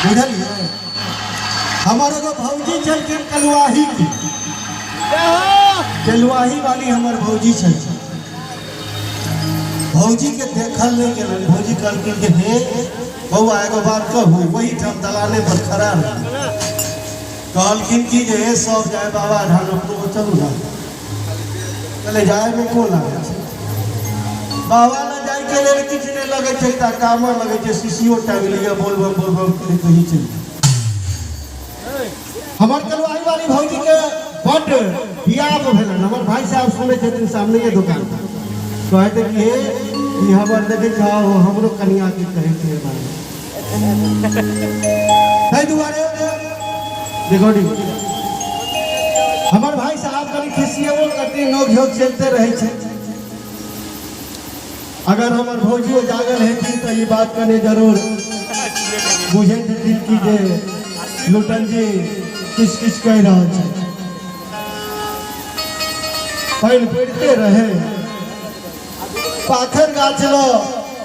बुझलियै? हमर एगो भौजी छलखिन कलुआही के, कलुआही वाली हमर भौजी छलखिन। भौजी के देखल नहीं गेलन। भौजी कहलखिन कि हे बौआ एगो बात कहू, वही ठाम दलाने पर खड़ा रह। कहलखिन कि जे हे सब जाए बाबा धाम, अपनो चलू ना। कहले जाए में को लागै छै? बाबा लग जाए के लेल किछु नहि लगै छै, एकटा कामर लगै छै, शीशियो टांगि लिअ, बोलबम बोलबम करैत वही चलि जाउ। हमर कलुआही वाली भौजी के बड्ड बियाह भेलनि। हमर भाई साहब सुनै छथिन सामने दुकान पर, कहैत कि हे ई हमर देखै छौ, हमरो कनिया के कहै छै बारे। ताहि दुआरे रिकॉर्डिंग हमर भाई साहब कनि खिसिएबो करती, नोक झोंक चलते रहै छै। अगर हमर भौजियो जागल हेथिन तऽ ई बात कनि जरूर बुझैत हेथिन कि जे लुटन जी किछु किछु कहि रहल छै। पानि पड़िते रहे, पाखर गाछ ल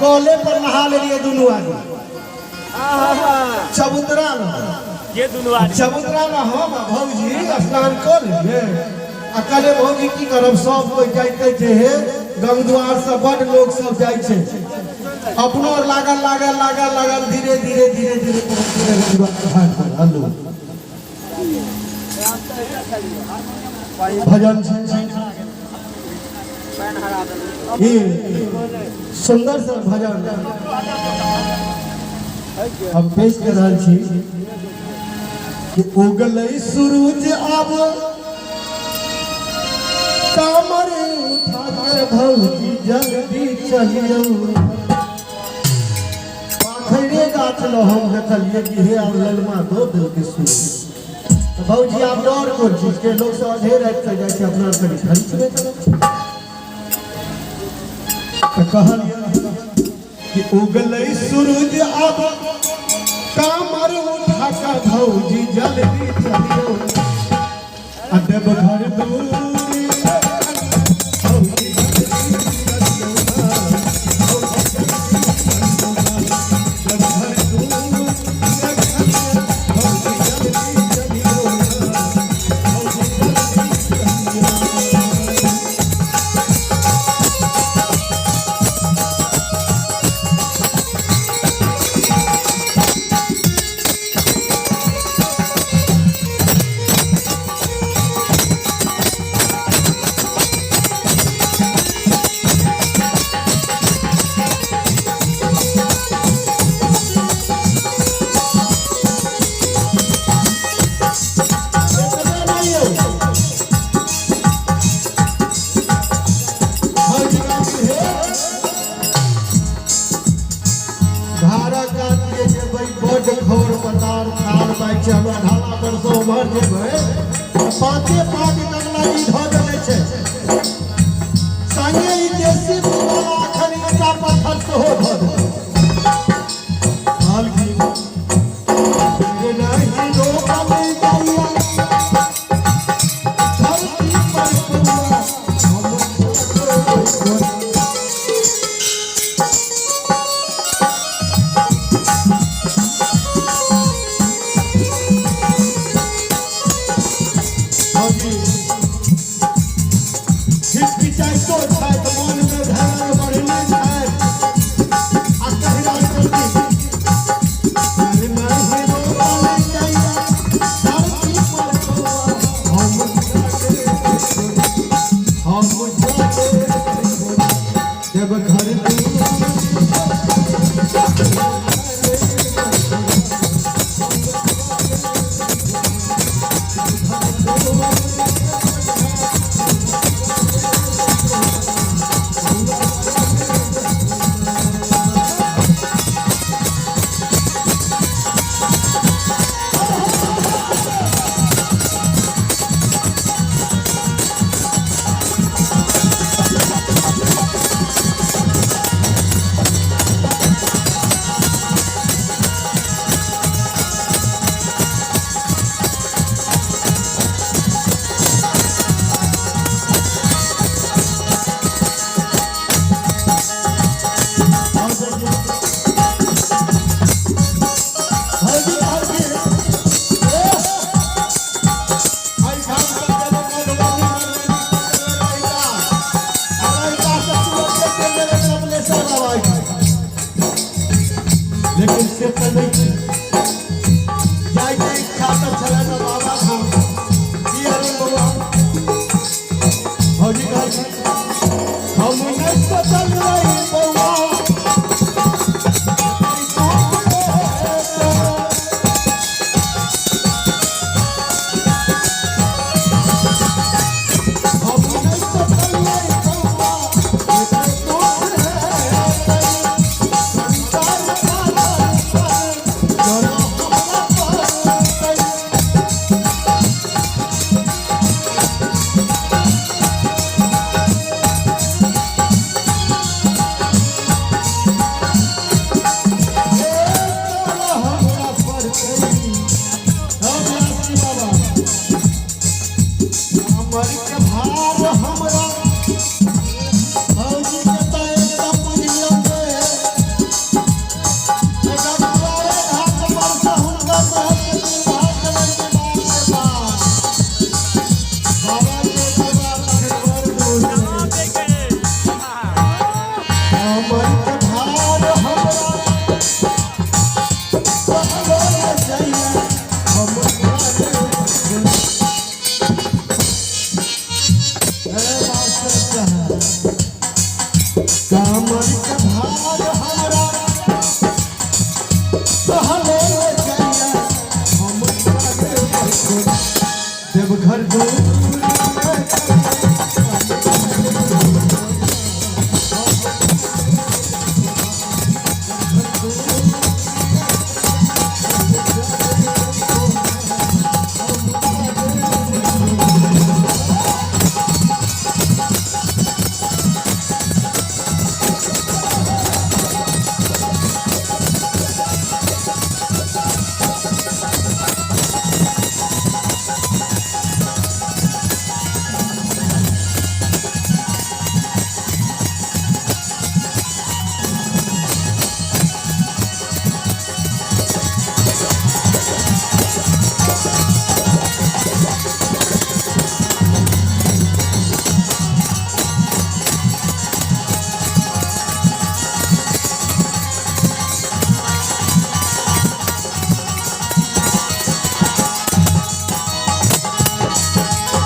कले पर नहा लेलिए दुनू आदमी, चबूतरा ल के दुनू आदमी? चबूतरा ल हम आ भौजी स्नान कऽ लेलिए आ कहले भौजी की करब, सब कोइ जाइते छै, हे गंगद्वार से बड लोग सब जाइ छै, अपनो लागल लागल लागल लागल धीरे धीरे धीरे धीरे गंगद्वार घाट पर। हेलो भजन ई सुंदर सा भजन हम पेश कर रहल छी कि उगलै सूरज अब कामर उठा के भौजी जल्दी चलियौ। पाखरे गाछ ल हम देखलिए कि हे आब ललमा दो देलकै सूरज। तऽ भौजी आब डर कोन चीज के, लोग सब अधे राति के जाइ छै, अपना कनि खरीद नहि करै। तऽ कहलिए कि उगलै सूरज अब कामर उठा के भौजी जल्दी चलियौ आ देवघर दूरी भौजी जल्दी चलियौ ना, भौजी जल्दी चलियौ ना, देवघर दूरी भौजी जल्दी चलियौ ना, भौजी जल्दी चलियौ ना। एतबे नहि यौ, धारा कात के जेबै बड्ड खर पतार थाल पाइ छै, हमरा ढाला पर से उम्हर जेबै तऽ पाँचे पाँच कगला ई धऽ देने छै, संगे ई देसी वाला अखन ईंटा पत्थर सेहो धऽ देने। कहलखिन जे नहीं रोपल जाइया धरती पर कौआ हम छोड़ो। भौजी हिचकिचाइतो छथि, मनमे धैर्य बढ़ने छथि। लेकिन से तऽ नहि छै। जाइके इच्छा तऽ छलै ने बाबा धाम। की अरुण बौआ? भौजी कहलखिन, हम नहि सोचल रही बौआ, हम नहि सोचल रही बौआ, एते दुख हेतै। संसार पागल पर चलो हमरा पड़तै। हे चलो हमरा पड़तै। हौ व्यासी बाबा, हमर के भार हमरा भौजी के तऽ एकदम बुझियौ जे एकटा दुआरे घाट पर सँ हुनकर रहै छथिन भार देलनि जे बाप रे बाप, बाबा के दरबार तखन बड़ दूर छै। हमर के भार हमरा सहलो न जाइए, हम हे मास्टर साहब, कामर के भार हमरा सहलो न जाइए, हम देवघर दूर।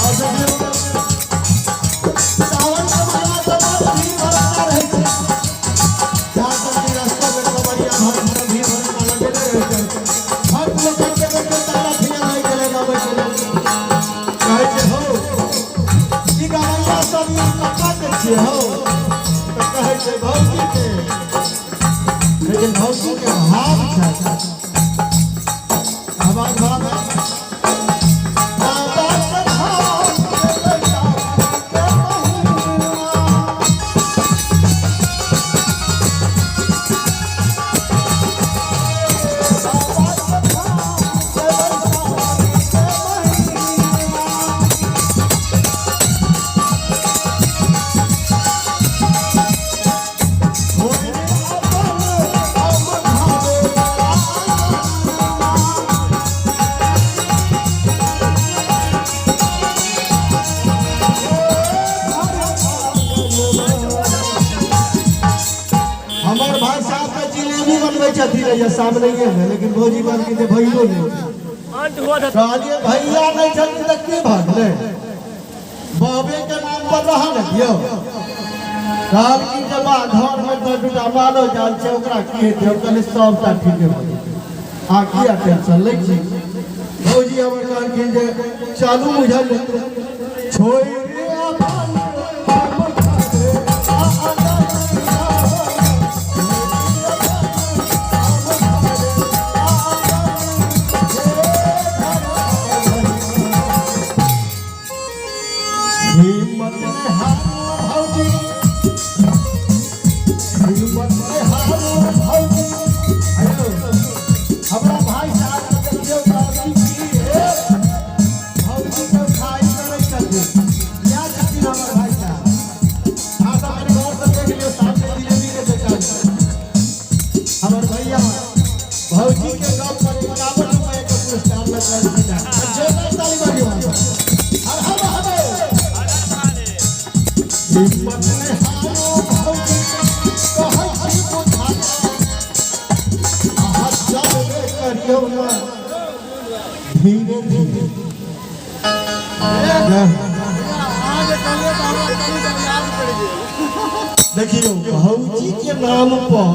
और देखियौ, सावन के महीना तऽ बड़ भीड़ भड़क्का रहै छै। जहाँ तक कि रास्ता में कमरिया भर भर भीड़ भड़क्का लगेने रहै छै। भक्त लोकनि के देखियौ ताला ठिया लागि गेलै गाबै के लेल। कहै छै, हौ, ई गवैया सब ई कक्का के छियै हौ? तऽ कहै छै भौजी के। लेकिन भौजी के भाव छै, आवाज भाव है। बाबा के धाम के बैसाख के महीना, बाबा के धाम के बैसाख के महीना। होय अपन हम भावे आंगनमा। हमर भाई साहब के जिलेबी बनबै छथिन ये सामने में, लेकिन भौजी कहलखिन जे भैयो नहि छै। कहलियै भैया नहि छथिन तऽ की भऽ गेलै? बाबे के नाम पर रह ने दियौ। कहलखिन जे बा, घर में तऽ दूटा मालो जाल छै, ओकरा की हेतै? हम कहलियै सबटा ठीके भऽ जेतै, अहाँ किया टेंशन लै छी? भौजी हमर कहलखिन जे चलू, बुझल छोड़ि अपन हम घरे आंगनमा। हम घरे आंगन, हे घर आंगनमा। हिम्मत नहीं हारो भौजी, हिम्मत नहीं हारो भौजी। हेलो, हमरा भाई साहब के देखियौ कहलखिन की हे, भौजी के खाई करै छथिन। इएह छथिन हमर भाई साहब। अहाँ सब कनि गौर से देख लियौ, सामने जिलेबी के दुकान छै। हमर भैया भौजी के गप पर 51 रुपए के पुरस्कार लगलखिन हेँ। जोरदार ताली बजियौ हर हर महादेव। हिम्मत नहीं हारो भौजी, कहै छी बुझा। करियौ ना धीरे धीरे। देखियौ भौजी के नाम पर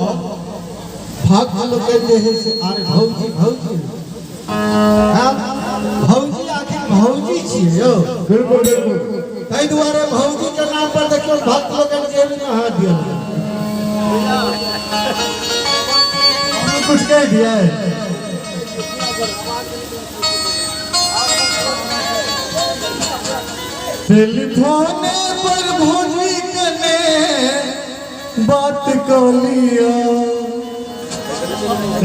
भक्त लोग जे है से अरे भौजी भौजी, हाँ भौजी, आखिर भौजी छियै यौ। बिल्कुल बिल्कुल। ताहि दुआरे भौजी के नाम पर देखियौ भक्त लोग जेब में हाथ दिया। कुछ कह दिया है। टेलीफोन पर भौजी कने बात कर लिया,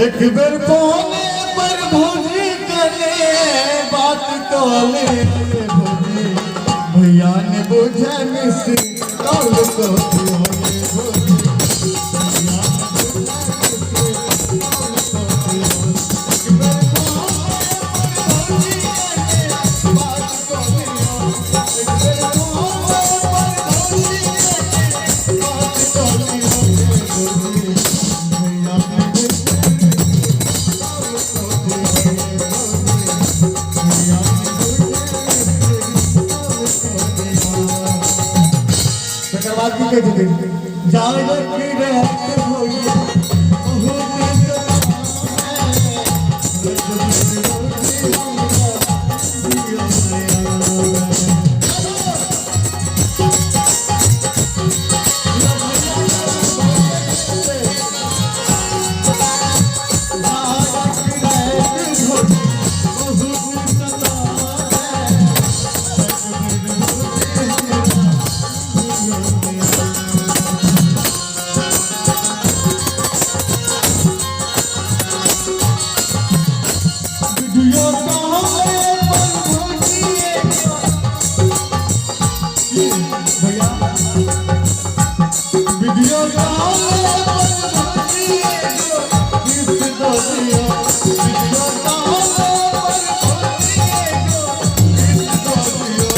एक बेर फोने पर भौजी कने बात कर लिया। भौजी भैया ने बुझे मिस कॉल को दियो। भौजी भैया ने बुझे मिस कॉल को दियो। एक बेर फोने पर भौजी कने बात कर लियो। एक बेर फोने पर भौजी कने बात कर लियो। भौजी भैया ने बुझे मिस कॉल को दियो। भौजी भैया ने बुझे मिस कॉल को दियो। तकर बाद की कहै छथिन, जागक रात भौजी बहुत वीडियो कॉल पर भौजी भैया, वीडियो कॉल पर भौजी किस दो दियो। वीडियो कॉल पर भौजी किस दो दियो।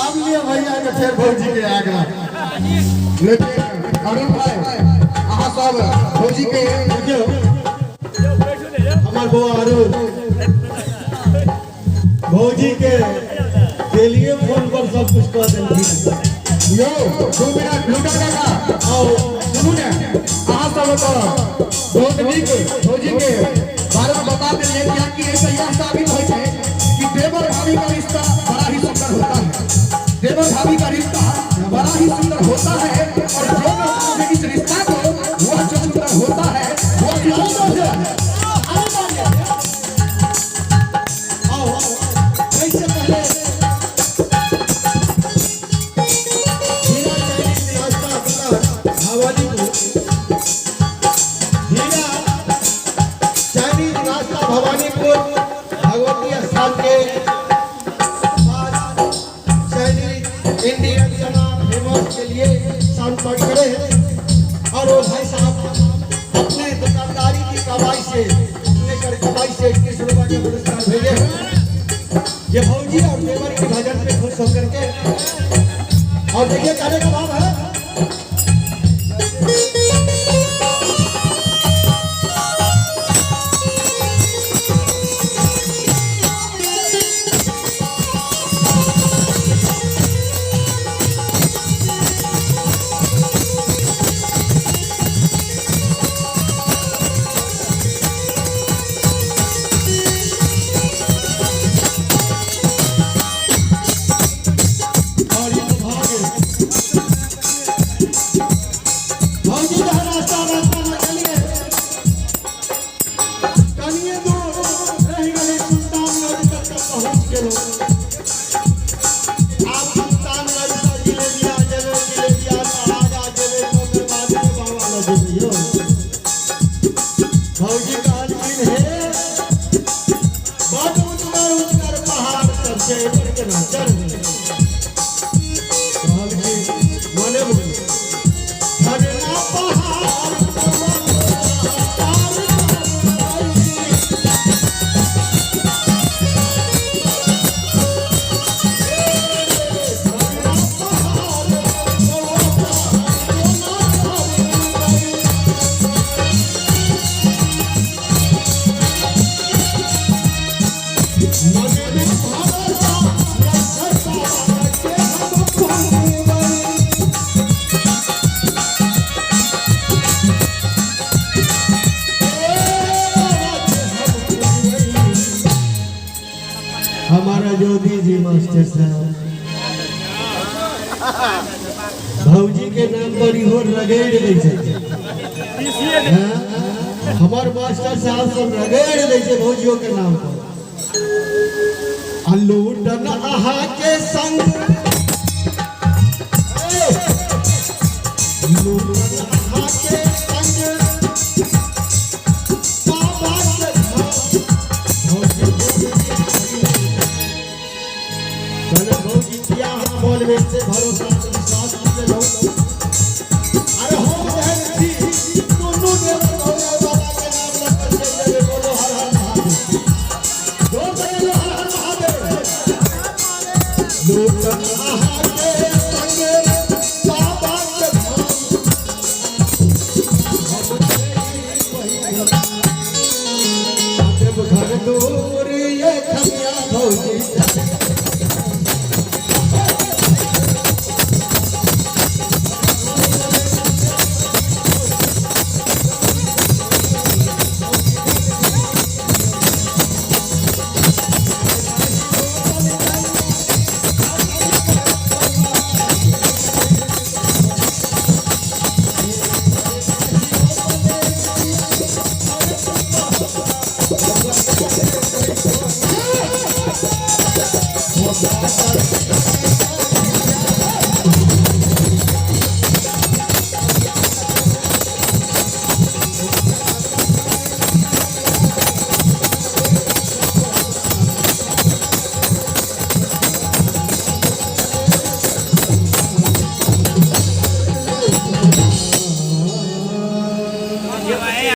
आब लिअ भैया के फेर भौजी के आगा। लेकिन अरुण भाई, अहाँ सब भौजी के देखियौ हमर बौआ अरुण भौजी के डेलिए फोन पर सब कुछ कह देलखिन। यौ 2 मिनट लूटा काका। आओ। सुनू ने, अहाँ सब तऽ बहुत नीक भौजी के बारे में बता देलियै, कियाकि एहिसँ यह साबित होइ छै कि देवर भाभी का रिश्ता बड़ा ही सुंदर होता है। देवर भाभी का रिश्ता बड़ा ही सुंदर होता है और जो लोग समझे इस रिश्ता को, वह जो सुंदर होता है, वह सुंदर होता है। आओ आओ, एहिसँ पहिले हीरा चाइनीज नाश्ता दुकान भवानीपुर, हीरा चाइनीज नाश्ता भवानीपुर भगवती स्थान के पास चाइनीज इंडियन चना फेमस के लिए साउंड पर खड़े हैं और वो भाई साहब अपने दुकानदारी की कमाई से, अपने कर कमाई से 21 रुपए के पुरस्कार भेजे हैं। ये भौजी और देवर के भजन पे खुश होकर के। और देखिए, कहने का भाव है। और ये तो भाग। जेबै यौ। भौजी कहलखिन हे बड ऊँचगर ऊँचगर पहाड़ सब छै, एहि पर केना चढ़बै? कहलखिन मने मने झरना पहाड़ पार हमारा ज्योति जी मास्टर साहब भौजी के नाम पर इहो रगड़ दै छथिन। हाँ? हमर मास्टर साहब सब रगड़ दै छै भौजियो के नाम पर। आ लूटन अहाँ के संग, लूटन अहाँ के संग बाबा के धाम। भौजी कहले भौजी किया अहाँ मन में से भरोसा विश्वास लेलहुँ? अरे हम जेहन छी दुनू देवर भोले बाबा के नाम लऽ कऽ चलि जेबै। बोलो हर हर महादेव, जोर से बोलो हर हर महादेव। लूटन अहाँ के संग बाबा के धाम, हम देव घर दूर ये खमिया भौजी।